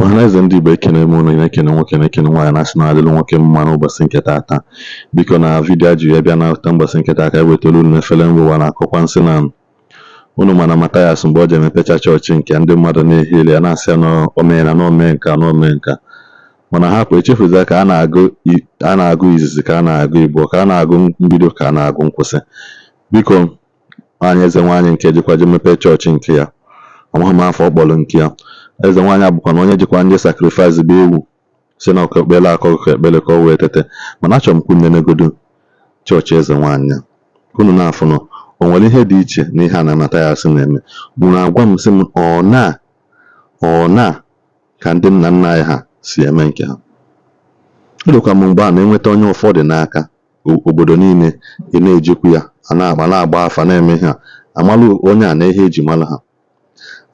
Ọhaneze ndị Igbo, ekene m unu, na-ekene nwoke, na-ekene nwaanyị, na-asị na adịlụ nwoke mma n'ụbọchị nke taata. Biko, na video a ji wee bịa na ụbọchị nke taa ka e wetara unu n'efere mba ụwa na-akọkwa nsị na unu mana Mathias, mgbe o ji emepecha chọọchị nke ndị mmadụ na-ehili ya, na-asị ya na omee na omee nka na omee nka, mana hapụ echefuzi ka a na-agụ a na-agụ izizi, ka a na-agụ Igbo, ka a na-agụ mbido, ka a na-agụ nkwụsị. Biko, nwaanyị eze nwaanyị nke jikwa je mepee chọọchị nke ya, amaghị m afọ ọ kpọrọ nke ya. Eze nwaanyị a bụkwa na onye jikwa nje sacrifice bụ ewu, si na ọka ekpere akọ ka ekpere ka o wee tete. Mana achọrọ m ka unu nenegodo chọọchị eze nwaanyị a, ka unu na-afụnụ o nwere ihe dị iche na ihe a na Mathias na-eme. Unu agwa m, sị m ọ na ọ na ka ndị nna nna anyị ha si eme nke ha. O dịkwa m mgbe a na-enweta onye ụfọdụ n'aka obodo niile ị na-ejekwu ya, a na-agba na-agba afa, na-eme ihe a amalụ onye a na ihe eji malụ ha.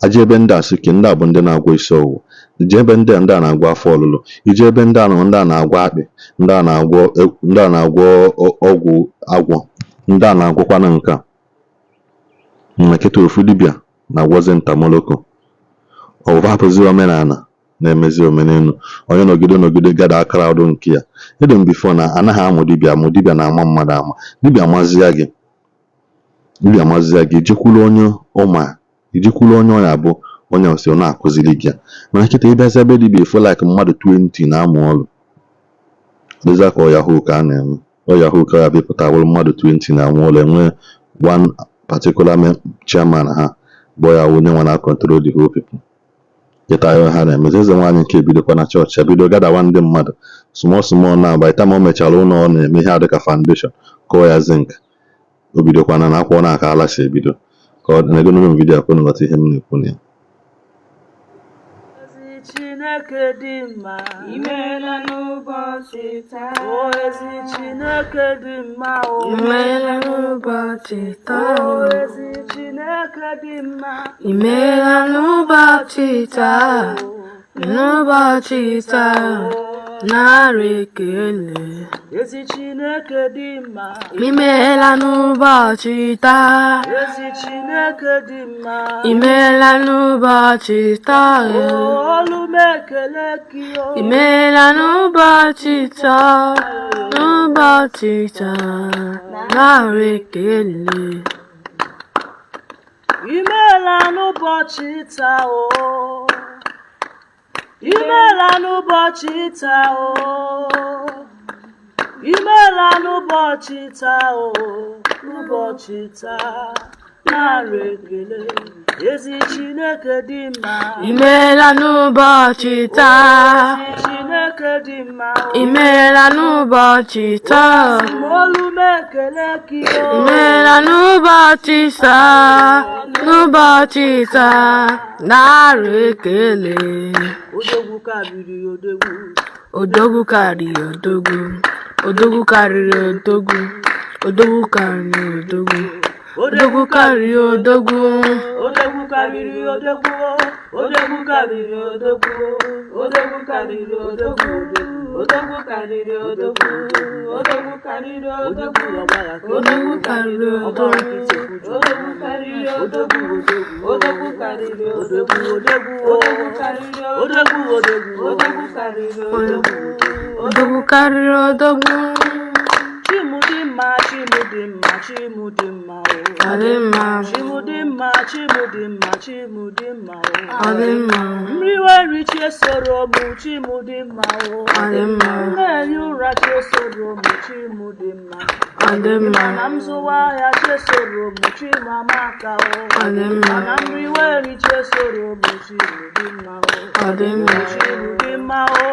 Aje ebe ndị a sị ke ndị a bụ ndị na-agwọ isi ọwụwa, ije ebe ndị a, ndị a na-agwọ afọ ọlụlụ, ije ebe ndị a nọ, ndị a na-agwọ akpị, ndị a na-agwọ, ndị a na-agwọ ọgwụ agwọ, ndị a na-agwọkwanụ nke a. Mana kịta, ofu dibịa na-agwọzi ntamoloko, ọ hapụzi omenala na-emezi omenelu. Onye nọgide nọgide gada crowd nke ya ịdị m before na anaghị amụ dibịa amụ. Dibịa na-ama mmadụ ama. Dibịa mazie gị, dibịa mazie gị, ijekwuru onye ụma, ijekwuru onye ọ ya bụ onye osi ọ na-akụziri gị ya. Mana kịta, ịbịazi ebe dibịa, efo like mmadụ 20 na-amụ ọrụ, dịza ka ọ yahoo ka a na-eme, ọ yahoo ka ya bịpụta bụrụ mmadụ 20 na-amụ ọrụ, enwe one particular chairman ha bụ ya onye nwe na control the whole people. Kịta ya ha na-emezi. Eze nwaanyị nke ebidokwa na chọọchị, ebido gadawa ndị mmadụ small small, na by the time o mechara ụlọ ọ na-eme ihe a dịka foundation, kụọ ya zinc, o bidokwana na akwụkwọ na-aka ala si ebido ka ọ na-egonogo m video ka unu ghọta ihe m na-ekwu na ya. Ezi Chineke dị mma. Imeela n'ụbọchị taa. O ezi Chineke dị mma o. Imeela n'ụbọchị taa. O ezi Chineke dị mma. Imeela n'ụbọchị taa. N'ụbọchị taa. Nara ekele. Ezi Chineke dị mma. Imeela n'ụbọchị taa. Ezi Chineke dị mma. Imeela n'ụbọchị taa. O olu m ekele gị o. Imeela n'ụbọchị taa. N'ụbọchị taa. Nara ekele. Imeela n'ụbọchị taa o. Imeela n'ụbọchị taa o. Imeela n'ụbọchị taa o. N'ụbọchị taa. Nara ekele. Ezi Chineke dị mma. Imeela n'ụbọchị taa. Ezi Chineke dị mma o. Imeela n'ụbọchị taa. Olu m ekele gị o. Imeela n'ụbọchị taa. N'ụbọchị taa. Nara ekele. Odogwu karịrị odogwu. Odogwu karịrị odogwu. Odogwu karịrị odogwu. Odogwu karịrị odogwu. Odogwu karịrị odogwu. Odogwu karịrị odogwu. Odogwu karịrị odogwu. Odogwu karịrị odogwu. Odogwu karịrị odogwu. Odogwu karịrị odogwu. Odogwu karịrị odogwu. Odogwu karịrị odogwu. Odogwu karịrị odogwu. Odogwu odogwu karịrị odogwu. Odogwu odogwu karịrị odogwu. Odogwu karịrị odogwu. Chimụdịmma, Chimụdịmma, Chimụdịmma o. Ọ dị mma. Chimụdịmma, Chimụdịmma, Chimụdịmma o. Ọ dị mma. Mmiri nri chi esoro mụ, Chimụdịmma o. Ọ dị mma. M na-ehi ụra, chi esoro mụ, Chimụdịmma. Ọ dị mma. Mana m zụwa ahịa, chi esoro mụ, Chimamaka o. Ọ dị mma. Mana m riwe nri, chi esoro mụ, Chimụdịmma o. Ọ dị mma. Chimụdịmma o.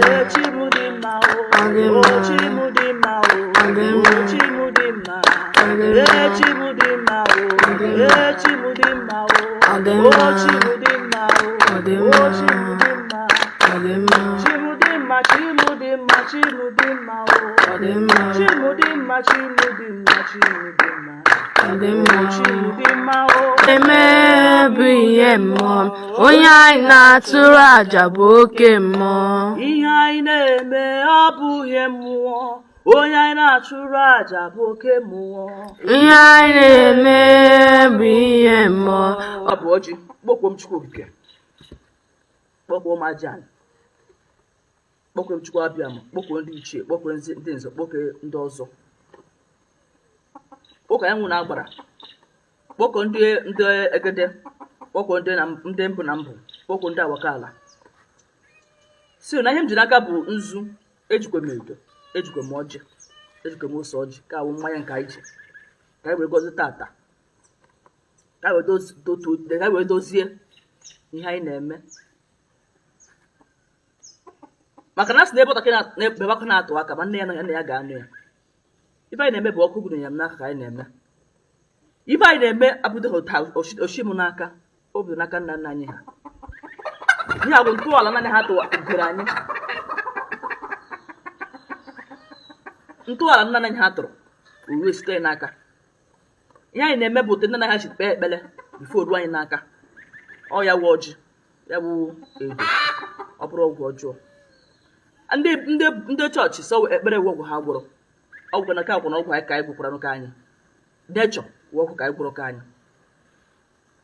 Ee, Chimụdịmma o. Ọ dị O mma. Chimụdịmma o. Ọ dị O mma. Chimụdịmma. Ọ dị mma. Ee, Chimụdịmma o. Ọ dị mma. Ee, Chimụdịmma o. Ọ dị O mma. Chimụdịmma o. Ọ dị O mma. Chimụdịmma. Ọ dị mma. Chimụdịmma, Chimụdịmma, Chimụdịmma o. Ọ dị mma. Chimụdịmma, Chimụdịmma, Chimụdịmma. Ọ dị mma. O Chimụdịmma o. Eme bụ ihe mmụọ. Onye anyị na-atụrụ àjà bụ oke mmụọ. Ihe anyị na-eme ọ bụghị mmụọ. Onye anyị na-achụrụ àjà bụ oke mmụọ. Ihe anyị na-eme bụ ihe mmụọ. Ọ bụ ọjị kpọkwuo m Chukwu Okike. Kpọkuo m aja anị, kpọkuo m Chukwu Abịama, kpọkuo ndị ichie, kpọkuo ndị nze, kpọkuo ndị ọzọ, kpọkuo anyanwụ na agbara, kpọkuo ndị ndị egede, kpọkuo ndị na ndị mbụ na mbụ, kpọkuo ndị awaka ala, si na ihe m ji n'aka bụ nzu. Ejikwa m edo, ejikwa m ọjị, ejikwa m ose ọjị, ka awụ mmanya nke anyị ji ka anyị wee gọzie tata, ka anyị wee dozie ihe anyị na-eme, maka na a sị na ebe ọtakịrị na-ebe akwa na-atụ aka, ma nne ya nọ ya, nna ya ga-anụ ya. Ife anyị na-eme bụ ọkụ gụrụ ya m n'aka ka anyị na-eme. Ife anyị na-eme abụdịghị ụta oshi m n'aka, o bido n'aka nna nna anyị ha. Ihe a bụ ntọala nna ha tụgoro anyị, ntọala nna nna anyị ha tụrụ o wee site n'aka. Ihe anyị na-eme bụ otu nna nna ha si kpee ekpere before ruo anyị n'aka. Ọ ya wụ ọjị, ya bụ edo, ọ bụrọ ọgwụ ọjọọ. Ndị ndị ndị chọọchị sọ ekpere wụ ọgwụ ha gwọrọ, ọgwụ na ka agwụ na ọgwụ anyị ka anyị gwụkwara ka anyị nature wụ ọgwụ ka anyị gwọrọ ka anyị.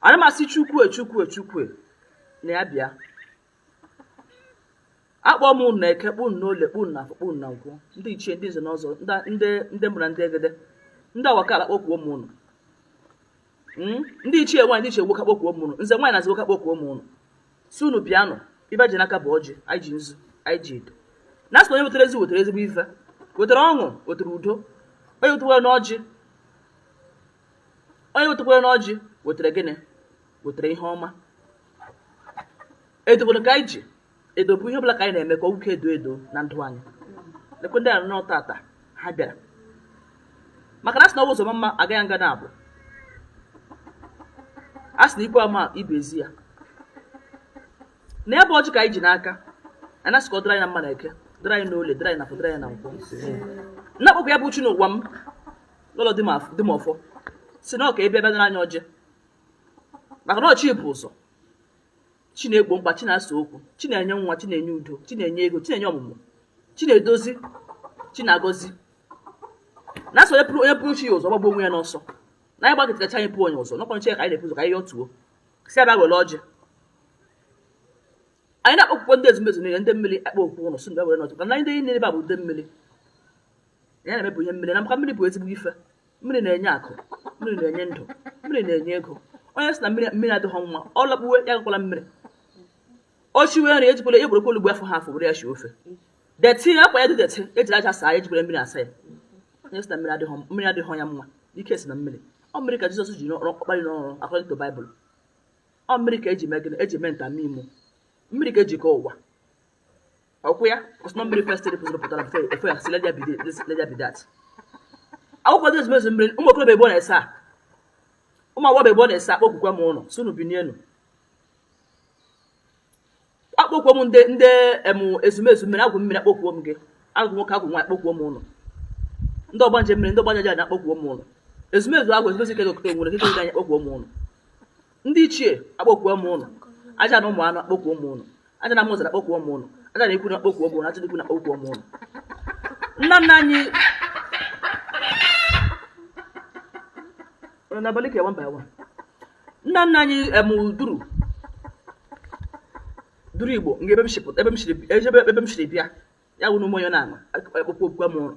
Ana m asị Chukwu Chukwu Chukwu na ya bịa akpọ m unu na eke, kpụ unu n'olie, kpụ unu na afọ, kpụ unu na nkwọ, ndị ichie, ndị nze na ọzọ, ndị ndị mbụ na ndị egede, ndị awakala, kpọkwuo m unu. Ndị ichie nwaanyị, ndị ichie nwoke, kpọkwuo m unu. Nze nwaanyị na nze nwoke, kpọkwuo m unu, sị unu bịanụ. Ife ji n'aka bụ ọjị, anyị ji nzu, anyị ji edo. Na asị na onye wetara ezi wetara ezigbo ife, wetara ọṅụ, wetara udo. Onye wetakwara n'ọjị, onye wetakwara n'ọjị wetara gịnị? Wetara ihe ọma. Edo bụ ka anyị ji edo bụ ihe ọbụla ka anyị na-eme ka ọ nwoke edo edo na ndụ anyị. Lekwe ndị a nọ tata, ha bịara maka na a sị na ọ bụ ụzọ mma agaghị nga na abụ a sị na ikwe ama ibe ezi ya na ya bụ ọjị ka anyị ji n'aka. Anyị na-asị ka ọ dịrị anyị na mma na eke, dịrị anyị n'olie, dịrị anyị na afọ, dịrị anyị na nkwọ. Na-akpọkwa ya bụ chi n'ụwa m lọlọ dị m ọfọ si na ọ ka ebe ebe dịrị anyị ọjị, maka na ọchị bụ ụzọ, chi na-egbo mkpa, chi na-asa okwu, chi na-enye nwa, chi na-enye udo, chi na-enye ego, chi na-enye ọmụmụ, chi na-edozi, chi na-agọzi. Na-asị onye pụrụ onye pụrụ chi ya ụzọ gbagbuo onwe ya n'ọsọ. Na anyị gbakịtara chi anyị pụọ onye ụzọ nọkwa nche ka anyị na-epu ụzọ ka anyị yọtuo si abịa were ọjị. Anyị na-akpọkwukwo ndị ezumezu niile, ndị mmiri, akpọ okwu ụnụ si mgbe were n'ọjị, na ndị niile ebe a bụ ndị mmiri. Ya na-eme bụ ihe mmiri na maka mmiri bụ ezigbo ife. Mmiri na-enye akụ, mmiri na-enye ndụ, mmiri na-enye ego. Onye sị na mmiri mmiri adịghị mma, ọ lakpuwe ya agakwala mmiri. O chiwe nri, ejikwala egburekwa olugbu afọ ha afọ were ya shie ofe. Dirty akwa ya dị dirty, ejiri aja saa ya, ejikwala mmiri asa ya. Onye sị na mmiri adịghị ya mma, ike si na mmiri. Ọ mmiri ka Jizọs ji ọkpali n'ọrụ according to Bible. Ọ mmiri ka eji mee gịnị? Eji mee ntamimo. Mmiri ka eji kọọ ụwa ọkwụ ya kwụsị. Mmiri first pụtara pụtara before efe ya si let there be this, let there be that. Akwụkwọ dị ezumezu mmiri, ụmụ okorobịa ebe ọ na-ese a, ụmụ agbọghọ ebe ọ na-ese, akpọkwukwe m ụnụ si unu binienu. Akpọkwuo m ndị ndị em ezumezu mmiri, agwụ mmiri, akpọkwuo m gị, agwụ nwoke, agwụ nwaanyị, akpọkwuo m ụnụ. Ndị ọgbanje mmiri, ndị ọgbanje aja, akpọkwuo m ụnụ. Ezumezu agwụ, ezumezu ike okike nwere ike anya, akpọkwuo m ụnụ. Ndị ichie, akpọkwuo m ụnụ. Aja na ụmụ anụ, akpọkwuo m ụnụ. Aja na mụzara, akpọkwuo m ụnụ. Aja na ikwu na akpọkwuo m ụnụ. Aja na ikwu na akpọkwuo m ụnụ. Nna nna anyị n'abalị ka one by one, nna nna anyị em duru duru Igbo nga ebe m si pụta, ebe m siri ebe ebe m siri bịa, ya wụ n'ụmụ onye na-aṅụ akpọkwu okwu m ụrụ.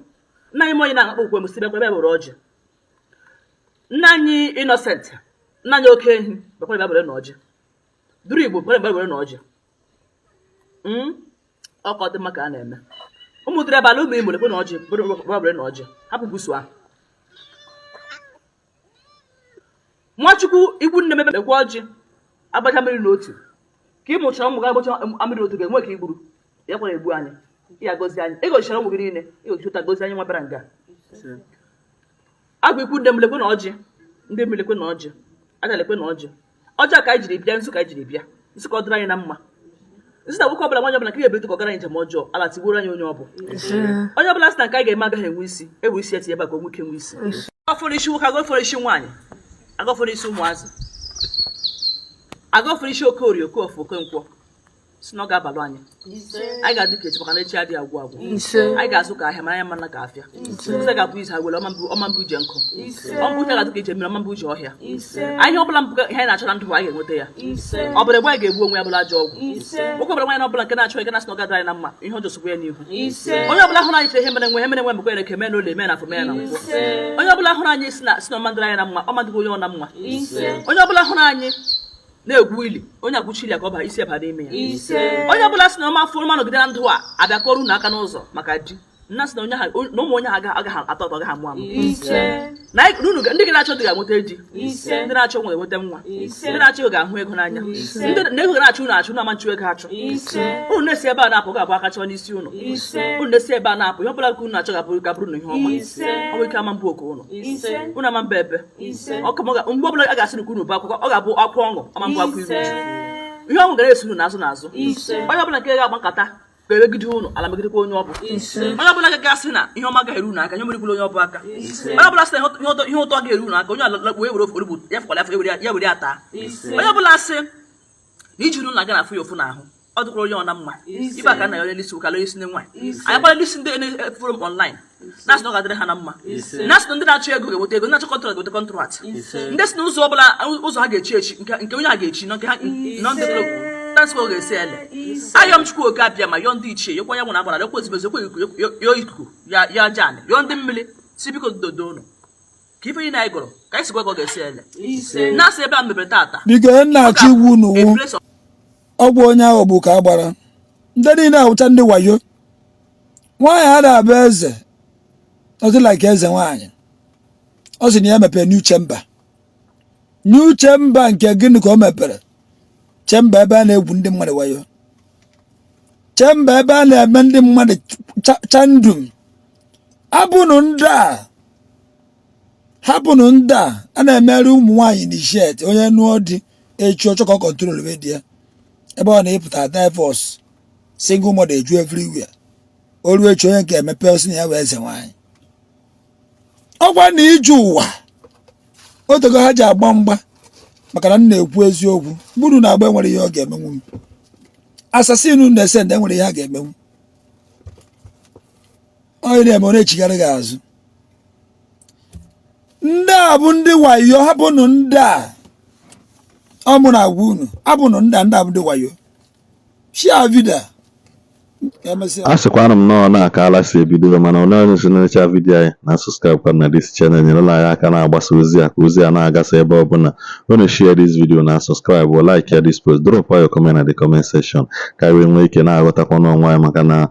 Nna anyị m onye na-aṅụ akpọkwu m si bịakwa ebe were ọjị. Nna anyị Innocent, nna anyị oke ehi, bịakwa ebe were na ọjị. Duru Igbo bịakwa ebe were na ọjị. Ọkọ dị mma ka a na-eme. Ụmụ dịrị ebe ala, ụmụ Imo, lekwe na ọjị were na ọjị. Hapụ buso ahụ. Nwachukwu ikwu nne m, lekwe ọjị. Agbacha mmiri n'otu ka ị mụchara ụmụ gị, agbacha mmiri n'otu ga-enwe ka i gburu ya kwara egbu anyị ya gozi anyị. Ịgozichara ụmụ gị niile, ịgozichata gozi anyị nwa bịara nga. Agwa ikwu nne m, lekwe na ọjị. Ndị mmiri, lekwe na ọjị. Aja, lekwe na ọjị. Ọjị a ka anyị jiri bịa, nzu ka anyị jiri bịa, nzu ka ọ dịrị anyị na mma. Nzu na nwoke ọbụla, nwaanyị ọbụla nke ga-ebilite ka ọ gara anyị njem ọjọọ, ala tigbuoro anyị onye ọ bụ. Onye ọbụla sị na nke anyị ga-eme agaghị enwe isi, ewe isi etinye ebe a ka o nwee ike nwee isi. Agọfọrọ isi nwoke, agọfọrọ isi nwaanyị, agọfọrọ isi ụmụazị, agọfọrọ isi Okorie, Okoafọ, Okonkwo. Sị na ọ ga-abalụ anyị. Anyị ga-adị ka echi maka na echi adịghị agwụ agwụ. Anyị ga-azụ ka ahịa mara ya mma ka afịa. Ụzọ ga-abụ ije awele, ọma mbụ ije nkụ. Ọ bụ ụzọ ga-adị ka ije mmiri, ọma mbụ ije ọhịa. Ahịa ọbụla mbụ ihe anyị na-achọ na ndụ, anyị ga-enweta ya. Ọ bụrụ egbe anyị ga-egbu onwe ya bụla ajọ ọgwụ. Nwoke ọbụla, nwaanyị ọbụla nke na-achọ ike na-asị na ọ ga-adị anyị na mma, ihe ọjọọ sokwa ya n'ihu. Onye ọbụla hụrụ anyị chere ihe mere nwe, ihe mere nwe mekwa eke mee n'ụlọ, eme na afọ, mee na nkwọ. Onye ọbụla hụrụ anyị si na ọma ndịrị anyị na mma, ọma dịkwa onye ọ na mma. Onye ọbụla hụrụ anyị na-egwu ili, onye agwụchi ili ka ọ ba isi aba n'ime ya. Onye ọbụla sị na ọma afọ ọma nọgide na ndụ a abịa kọrọ unu aka n'ụzọ maka di nna, sị na onye ahụ na ụmụ onye ahụ agaghị atọ ụtọ, agaghị amụ amụ. Na unu ndị ga na-achọ di ga-enweta di, ndị na-achọ nwa ga-enweta nwa, ndị na-achọ ego ga-ahụ ego n'anya, ndị na ego ga na-achụ unu achụ, unu ama nchụ ego achụ. Unu na-esi ebe a na-apụ, ga-abụ aka chọọ n'isi unu. Unu na-esi ebe a na-apụ, ihe ọbụla nke unu na-achọ ga-abụrụ unu ihe ọma. Ọ bụ ike ama mbụ oke unu, unu ama mba ebe ọkụ mgbe ọbụla a ga-asị na unu bụ akwụkwọ, ọ ga-abụ akwa ọṅụ, ọma mbụ akwa iru uju. Ihe ọṅụ ga na-eso unu n'azụ n'azụ. Onye ọbụla nke ga-agba nkata ga-emegide unu, ala megidekwa onye ọ bụ. Onye ọbụla ga-asị na ihe ọma gaghị eru unu aka, ihe merekwula onye ọ bụ aka. Onye ọbụla sị na ihe ụtọ ga-eru unu aka, onye ala wee were ofe olugbu ya fụkwara afọ ya were ya taa. Onye ọbụla sị na iji unu na-aga na afụ ya ụfụ n'ahụ, ọ dịkwara onye ọ na mma. Ibe aka na ya onye n'isi ụka, onye isi ndị nwaanyị anyị gbara n'isi ndị na-efuru m online, na-asị na ọ ga-adịrị ha na mma, na-asị na ndị na-achọ ego ga-enweta ego, ndị na-achọ contract ga-enweta contract, ndị si na ụzọ ọbụla ụzọ ha ga-echi echi, nke onye ha ga-echi nọ nke ha nọ, ndị transport ga-esi ele. Ayọ m Chukwu Oke abịa ma yọọ ndị ichie, yọkwa ya nwere agbara, yọkwa ezigbo ekwe ikuku, yọọ ikuku ya aja anị, yọọ ndị mmiri, si biko dodo ụnụ ka ife niile anyị gụrụ ka anyị si gwa ka ọ ga-esi ele na-asị ebe a mebere tata. Biko, ihe na-achọ igwu unu a wụ place of ọgwụ onye ahụ bụ ka a gbara ndị niile awụcha ndị wayo. Nwaanyị a na-abụ eze nothing like eze nwaanyị. Ọ sị na ya mepere new chamber, new chamber nke gịnị ka o mepere? Chamber ebe a na-egwu ndị mmadụ wayo, chamber ebe a na-eme ndị mmadụ chandum. Abụnụ ndị a, hapụnụ ndị a. A na-emere ụmụ nwaanyị n'ishet. Onye nụọ di echi, ọchọ ka ọ control wee di ya, ebe ọ na-ịpụta divorce, single mother eju everywhere. O ruo echi, onye nke emepe osi na ya wee eze nwaanyị. Ọkwa na ije ụwa otego ha ji agba mgba, maka na m na-ekwu eziokwu. Mgburu na-agba enwere ihe ọ ga-emenwu m. Assassin na-ese ndị enwere ihe a ga-emenwu. Onye na-eme ọ na-echigharị gị azụ. Ndị a bụ ndị wayo. Hapụnụ ndị a. Ọ mụ na-agwa unu, hapụnụ ndị a. Ndị a bụ ndị wayo. Share video, emesịa. A sịkwanụ m nọọ na-aka ala si ebido, mana onye onye si na-echa video anyị na subscribe kwa na this channel nyerela anyị aka na-agbasa ozi a ka ozi a na-agasa ebe ọbụla. Unu share this video na subscribe or like this post, drop your comment na the comment section ka anyị wee nwee ike na-aghọtakwa n'onwe anyị, maka na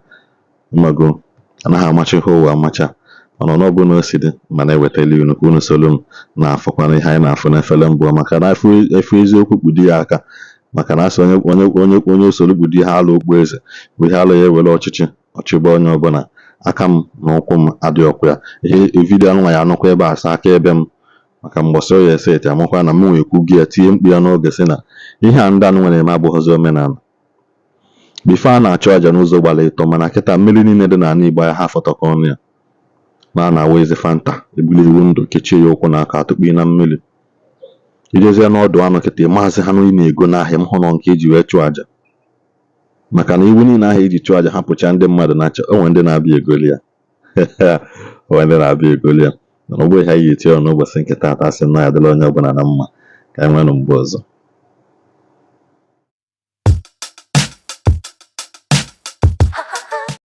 mmago anaghị amacha ihe ụwa amacha. Mana ọ bụla o si dị, mana ewetala unu ka unu soro m na-afụkwana ihe anyị na-afụ n'efere mbụ, maka na efu eziokwu kpudi ya aka, maka na asị onye onye onye onye osoro kpudi ha alụ okpu eze bụ ihe alụ ya ewere ọchịchị ọchịgba onye ọbụla. Aka m na ụkwụ m adịghị ọkụ ya. Ihe video anụnwa ya anụkwa ebe a sa aka ebe m, maka mgbọsị ọ ya ese ete amakwa na m nwee ekwu gị ya tinye mkpu ya n'oge, sị na ihe a ndị anụ nwere eme abụghịzi omenala. Before, a na-achụ àjà n'ụzọ gbara ịtọ, mana kịta mmiri niile dị n'ala Igbo ya ha fọtọkọ ọnụ ya na a na-awa eze Fanta ebuli iwu ndụ kechie ya ụkwụ na aka atụkpu na mmiri ijezie n'ọdụ anụ. Kịta maazị ha ị na-ego n'ahịa m hụ nọ nke eji wee chụọ àjà, maka na iwu niile ahụ eji chụọ àjà hapụcha ndị mmadụ na-achọ onwe ndị na-abịa egoli ya, onwe ndị na-abịa egoli ya. Mana ọ bụghị ha yi eti ọnụ n'ụbọchị nke taata. Asị na ya adịla onye ọbụla na mma. Ka anyị nwee nụ mgbe ọzọ.